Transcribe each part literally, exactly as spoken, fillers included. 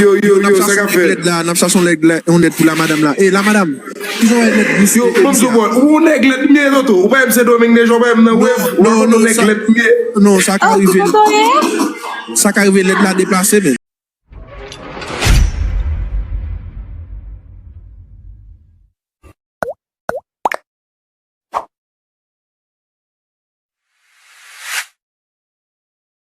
Yo, yo, yo, sa k ap fèt? Lèd la, n ap chache yon lèd la, yon lèd pou la madanm la. E la madanm, kijan w wè lèd bouch? Yo, ban m sou bò. Ou nèg lèd m ye, Toto. Ou pa wè m se Domeng Dejan, ou pa wè m nan wèv. Ou pa konn nèg lèd m ye. Non, sa ka rive. Sa ka rive lèd la deplase, men.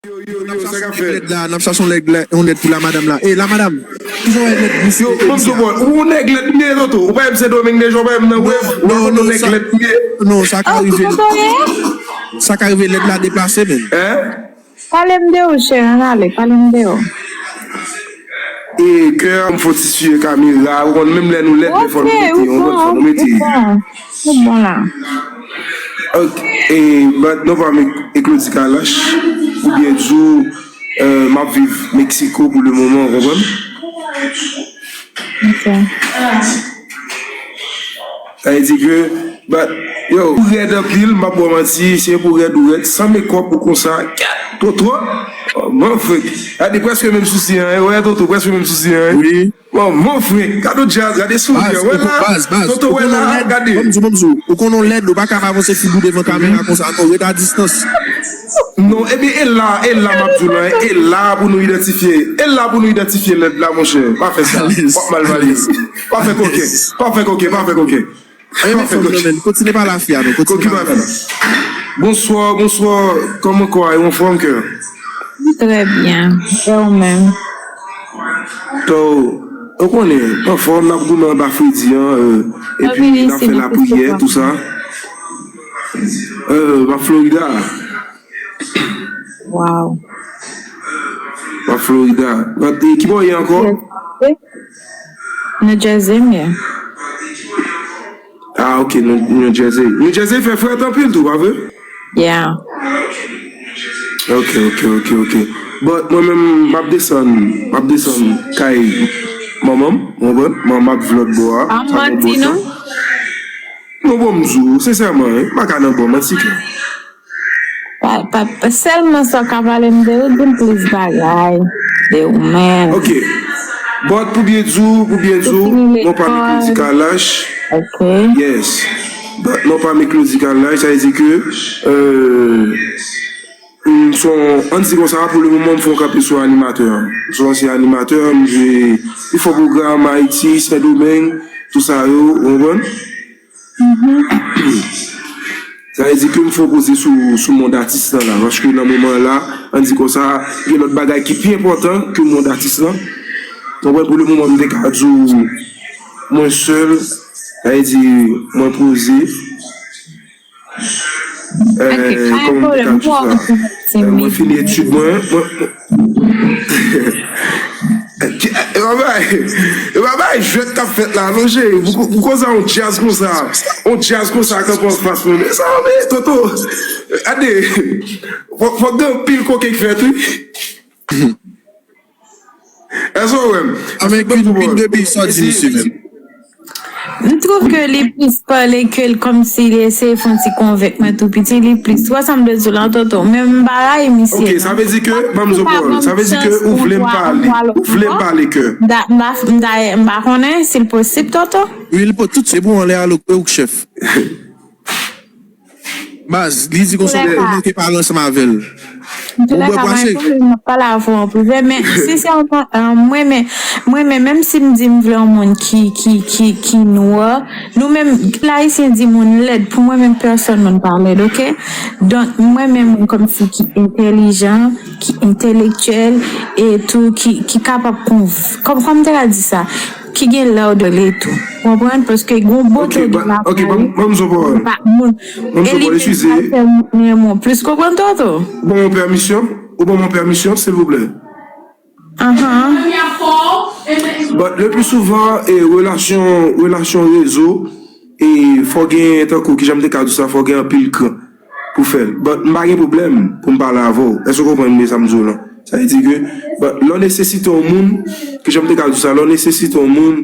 Yo, yo, yo, sa k ap fèt? Lèd la, n ap chache yon lèd la, yon lèd pou la madanm la. E la madanm, kijan w wè lèd bouch? Yo, ban m sou bò. Ou nèg lèd m ye, Toto. Ou pa wè m se Domeng Dejan, ou pa wè m nan wèv. Ou pa konn nèg lèd m ye. Non, sa ka rive. Sa ka rive lèd la deplase, men. Hein? Pale m de ou, cheri, ann ale, pale m de ou. E kè a, m fò ti siye kamera, ou konn menm lè nou lèd, men fò nou mete, ou konn fò nou mete. Ou bon la. Ok, e, but non pa m Eklodi Kalash, oubyen di w, euh, m ap viv Meksiko pou le moman, ou konprann? Ok. Sa vle di ke, but, yo, ou rèd anpil, m ap ba w manti, se pou rèd ou rèd, san makeup ou konsa, kèt, Toto, oh, mon frè, gade prèske menm sousi an, wè, Toto, prèske menm sousi an. Wi. Bon, mon frè, gade djaz, gade souri an, wè la, Toto, wè la, gade. Ou konn yon lèd, ou pa ka avanse figi w devan kamera konsa, non, ret a distans. Non, ebyen, e la, e la, m ap di w la, e la pou nou idantifye, e la pou nou idantifye lèd la, monchè, pa fè sa, w ap mal pale. Pa fè koken, pa fè koken, pa fè koken. Kontinye pale a fi a, non, kontinye pale a fi a. Bonswa, bonswa, kòman kò a ye, anfòm kè? Trè byen, e ou menm? To, ou konnen, anfòm, n ap goumen anba fredi an, euh, epi n ap fè lapriyè, tou sa. Euh, m ap Florida. Wow. M ap Florida. But, e, ki bò w ye ankò? New Jersey, m ye. Ah, ok, New, New Jersey. New Jersey fè frèt anpil tou, pa vre? Yeah. Ok, ok, ok, ok. But mwen menm, m ap desann, m ap desann kay manman m, ou konprann? Mwen m ap vlòt bò a. Pa manti, non? Non, bon, m di w, sensèman, wi, m pa ka nan bò manti ke. Pa, pa, pa sèlman sa w ka pale m de ou, di m plis bagay de ou menm. Ok. But pou byen di w, pou byen di w, non pa m Eklodi Kalash. Ok. Yes. But non pa m Eklodi Kalash, sa vle di ke, euh, m son, ann di konsa, pou le moman, m fè yon kanpe sou animatè. M son ansyen animatè, m jwe pifò pwogram Ayiti, Sendomeng, tou sa yo, ou konprann? Sa vle di ke m fè yon poze sou, sou mond atis lan la, paske nan moman an la, ann di konsa, gen lòt bagay ki pi enpòtan ke mond atis lan. Donk, pou le moman, m te ka di w, mwen sèl, sa vle di, mwen poze. Eh, kòman m te ka di sa? Eh, mwen fini etid mwen, mwen, mwen, e pa bay, e pa bay jwèt k ap fèt la, non, cheri. Pou, pou konsa, yon djaz konsa, yon djaz konsa, kanpe anfas mwen. Men sa, men, Toto, gade, fò, fò gen anpil koken k fèt, wi. Èske w wè m? Avèk vin, vin de bi, sa di misye menm. M twouve ke li plis pale ke l kòmsi li eseye fè yon ti konvenk mwen tou piti, li plis. Ou wè sa m vle di w la, Toto? Men m pa rayi misye, non. Ok, sa vle di ke, ban m di w pawòl, sa vle di ke ou vle m pale, ou vle m pale ke. M ta, m ta, m ta, m pa konnen si l posib, Toto. Wi, li po-, tout se bon, anlè a, ou k chèf. Baz, li di konsa, ou manke pale ansanm avè l. Antoulèka, mwen, m ap pale avè w an prive, men sensèman, euh, mwen, men, mwen, men, menm si m di m vle yon moun ki, ki, ki, ki nwa, nou menm, lè Ayisyen di moun lèd, pou mwen menm, pèsòn moun pa lèd, ok? Donk, mwen menm, moun kòmsi ki entèlijan, ki entelektyèl, e tou, ki, ki kapab konv-, kòm, kòm m te ka di sa, ki gen lè de lè tou. Ou konprann? Paske gen yon bote de la. Ok, ban m, ban m zo pawòl. Pa moun. Ban m zo pawòl, eskize. Plis konprann, Toto. Ou ban mwen pèmisyon? Ou ban mwen pèmisyon, silvouplè? Ahan. But le plus souvent, e, relasyon, relasyon rezo, e, fò gen, tankou, kijan m te ka di sa, fò gen anpil kran pou fè l. But m pa gen pwoblèm pou m pale avè w. Èske w konprann byen sa m di w lan? Sa vle di ke, but lè w nesesite yon moun, kijan m te ka di sa, lè w nesesite yon moun,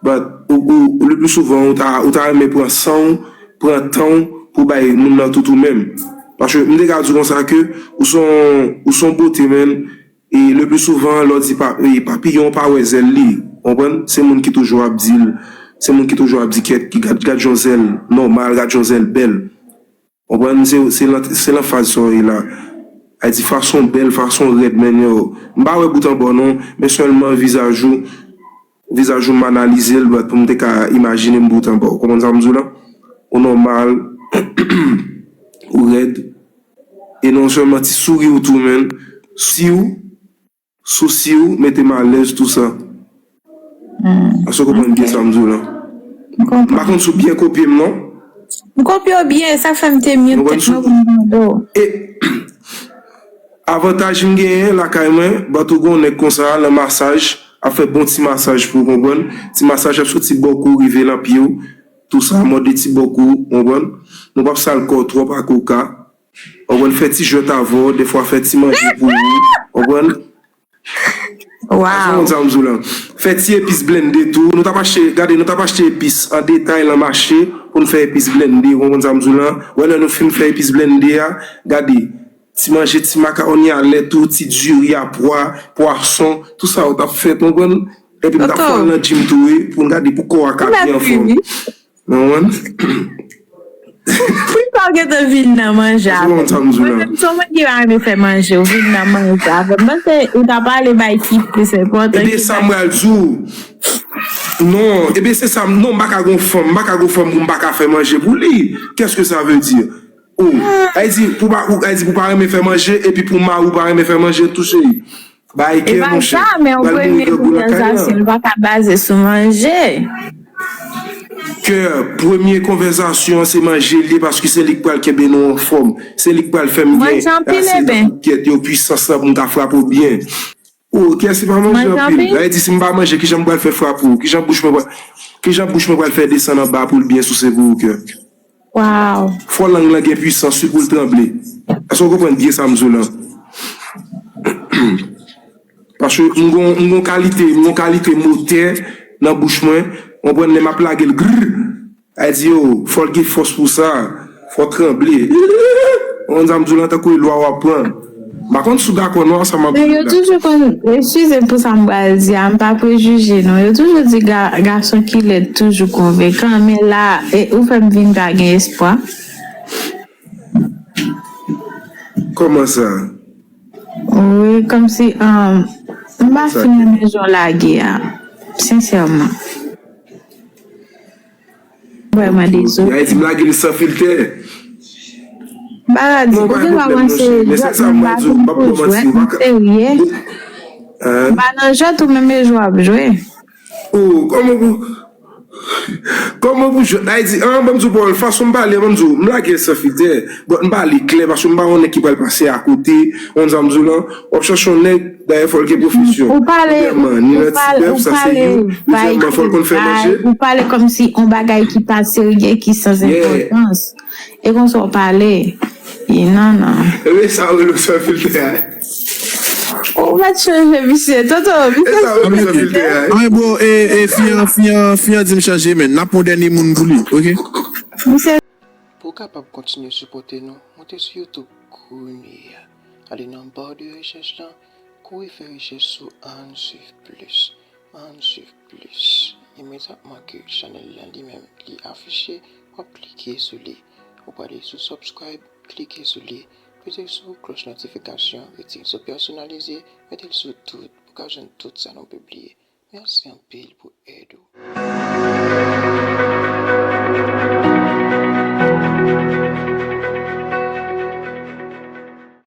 but ou, ou, ou, le plus souvent, ou ta, ou ta renmen pran san w, pran tan w pou bay moun nan tout ou menm. Paske m te ka di w konsa ke ou se yon, ou se yon bote, menm, E le pli souvan, lè w di pa, e, papiyon pa wè zèl li. Konprann? Se moun ki toujou ap di l, se moun ki toujou ap di kèt, ki gad, gad yon zèl nòmal, gad yon zèl bèl. Konprann? Se, se lan, se lan faz sa w ye la. A di fason bèl, fason rèd, men yo. M pa wè bout anba w non, men sèlman vizaj ou, vizaj ou m analize l, but pou m te ka imajine m bout anba w. Konprann sa m di w la? Ou nòmal, ou rèd. E non sèlman ti souri w tou, men. Si w, sousi w, mete m alèz, tou sa. Èske w konprann byen sa m di w la? M pa konn si w byen kopye m, non? M kopye w byen, sa fè m te mute tèt mwen pou m tande w. E avantaj m genyen lakay mwen, but ou gon nèg konsa, lan masaj, ap fè bon ti masaj pou w konprann. Ti masaj ap soti bò kou rive lan pye w, tou sa, mòde ti bò kou, konprann. Nou p ap sal kò w twòp ak koka. Konprann, fè ti jwèt avè w, defwa fè ti manje pou ou, konprann? Wow. Sa m di w la. Fè ti epis blende tou. Nou t ap achte, gade, nou t ap achte epis an detay lan mache pou n fè epis blende, ou konprann sa m di w la? Wè lè nou fin fè epis blende a, gade, ti manje, ti makawoni a lè tou, ti diri a pwa, pwason, tou sa ou t ap fè, konprann? Epi nou t ap fè l nan gym tou, wi, pou n gade pou kò a ka byen anfòm. Ou konprann? Poukisa w gentan vin nan manje avè m? Mwen menm, se w menm ki pa renmen fè manje, ou vin nan manje avè m. M panse ou ta pale bay ki plis enpòtan. Ebyen, sa m pral di w. Non, ebyen, se sa, non, m pa ka gon fanm, m pa ka gon fanm pou m pa ka fè manje pou li. Qu'est-ce que ça veut dire? Oh, ay di, pou pa, ou, ay di, pou pa renmen fè manje, epi pou mari w pa renmen fè manje, touche li. Bay kè, monchè. E pa sa, men yon premye konvèsasyon, li pa ka baze sou manje. Kè, premye konvèsasyon an se manje l ye, paske se li k pral kenbe nou anfòm. Se li k pral fè m gen ase dan kèt yo, pwisans lan pou m ka frape w byen. Oh, kè, se pa manje anpil. Sa vle di, si m pa manje, kijan m pral fè frape w? Kijan bouch mwen pral, kijan bouch mwen pral fè desann anba pou l byen souse pou ou, kè? Wow. Fò lang lan gen pwisans, wi, pou l tranble. Èske w konprann byen sa m di w lan? Paske m gon, m gon kalite, m gon kalite motè nan bouch mwen. Ou konprann, lè m ap lage l, grrr. Sa di yo, fò l gen fòs pou sa. Fò w tranble. Ou konprann sa m di w lan, tankou e lwa w ap pran. M pa konn si w dakò non ansanm ak mwen la. Men yo toujou konn, eskize m pou sa m pral di a, m pa prejije non. Yo toujou di ga, gason ki lèd toujou konvenkan, men la, e, ou fè m vin pa gen espwa. Kòman sa? Wi, kòmsi, um, m pa fin renmen jan w lage a, sensèman. Vrèman dezole. Ay di m lage l san filtè. M pa ka di, ou gen dwa panse jwèt, men m pa vin pou jwèt, m serye. M pa nan jwèt ou menm e jwe w ap jwe. Oh, kòman pou, kòman pou jwèt? Ay di, an, ban m di w pawòl, fason m pale, ban m di w, m lage l san filtè. Bon, m pale klè, paske m pa yon nèg ki pral pase akote, ou konn sa m di w lan, w ap chache yon nèg, dayè fò l gen pwofesyon. Premyèman, ni nan ti bèf, sa se youn. Dezyèmman, fò l konn fè manje. Ou pale kòmsi yon bagay ki pa serye, ki san enpòtans. E konsa w pale. E non, non. Ebyen, sa w rele w san filtè a. Ou mèt chanje, misye. Toto, misye. E sa w rele w san filtè a. Anyen, bro, e, e, fi an, fi an, fi an di m chanje, men n ap pran dènye moun pou li, oke? Misye. Pou w kapab kontinye sipòte nou, moute sou YouTube kounye a. Ale nan ba de rechèch lan, kouri fè rechèch sou Ann Swiv Plis. Ann Swiv Plis. Imedyatman ke chanèl lan li menm li afiche, w ap klike sou li. Ou prale sou subscribe, klike sou li. Peze sou klòch notifikasyon, retire sou pèsonalize, mete l sou tout pou w ka jwenn tout sa nou pibliye. Mèsi anpil pou èd ou.